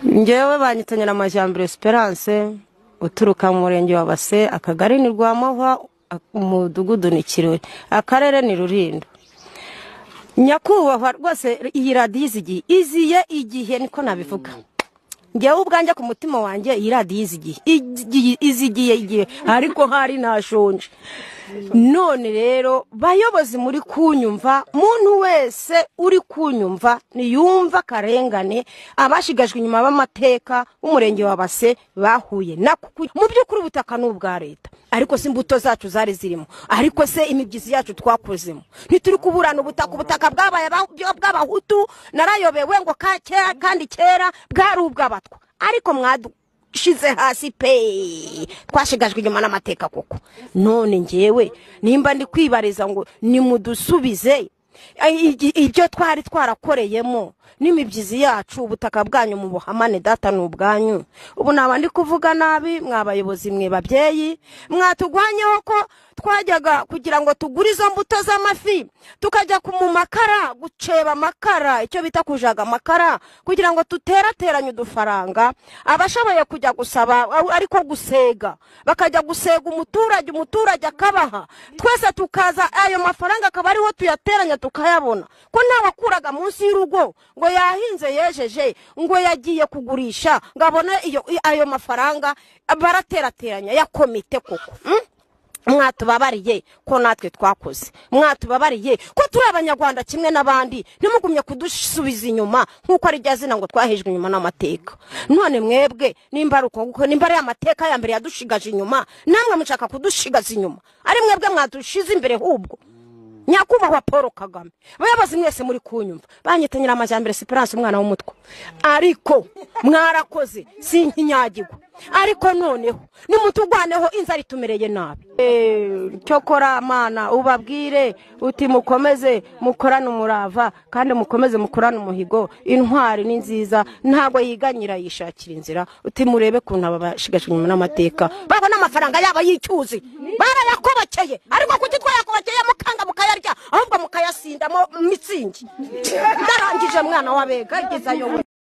Ngewe banyita Nyiramajyambere Esperance, uturuka mu murenge wa Base, akagari ni Rwamahwa, umudugudu ni Kirori, akarere ni Rulindo. Nyakubahwa rwose iyi radiyo izigiye iziye igihe, niko nabivuga. Ngewe ubwanjye ku mutima wanjye iyi radiyo izigiye izigiye igihe, ariko hari nashonje. None rero bayobozi muri kunyumva, muntu wese uri kunyumva niyumva akarengane abashigajwe inyuma b'amateka b'umurenge wa Base bahuye nako. Mu by'ukuri ubutaka ni ubwa leta, ariko se imbuto zacu zari zirimo, ariko se imibyizi yacu twakozemo, ntituri kuburana ubutaka. Ubutaka bwabaye bw'abahutu, narayobewe ngo kandi kera bwari ubw'abatwa, ariko mwadushize hasi pe, twashigajwe inyuma n'amateka koko. None ngewe nimba ndi kwibariza ngo nimudusubize ibyo twari twarakoreyemo n'imibyizi yacu, ubutaka bwanyu mu buhamane data ni ubwanyu. Ubu naba ndi kuvuga nabi mwabayobozi mwe babyeyi, mwatugwanyeho ko twajyaga kugira ngo tugure izo mbuto z'amafi, tukajya mu makara guceba amakara, icyo bita kujaga amakara, kugira ngo tuterateranye udufaranga. Abashoboye kujya gusaba ariko gusega, bakajya gusega umuturage, umuturage akabaha, twese tukaza ayo mafaranga akaba ariho tuyateranya tukayabona. Ko ntawakuraga munsi y'urugo ngo yahinze yejeje ngo yagiye kugurisha ngo abone ayo mafaranga, baraterateranya ya komite koko. Mwatubabariye ko natwe twakoze, mwatubabariye ko turi abanyarwanda kimwe n'abandi, ntimugumye kudusubiza inyuma nk'uko ari rya zina ngo twahejwe inyuma n'amateka. None mwebwe nimba ari uko, nimba ari amateka ya mbere yadushigaje inyuma, namwe mushaka kudushigaza inyuma, ari mwebwe mwadushize imbere hubwo. Nyakubahwa Paul Kagame, bayobozi mwese muri kunyumva, banyita Nyiramajyambere Esperance umwana w'umutwa, ariko mwarakoze sinkinyagirwa. Ariko noneho nimutugwaneho inzara itumereye nabi. Cyokora mana ubabwire uti mukomeze mukorane umurava, kandi mukomeze mukorane umuhigo. Intwari ni nziza ntabwo yiganyira, yishakira inzira. Uti murebe kuntu aba bashigajwe inyuma n'amateka babona amafaranga yabo y'icyuzi barayakobokeye, ariko kuki twayakobokeye mukanga mukayarya, ahubwo mukayasindamo mitsingi. Ndarangije mwana w'abega, igezayo.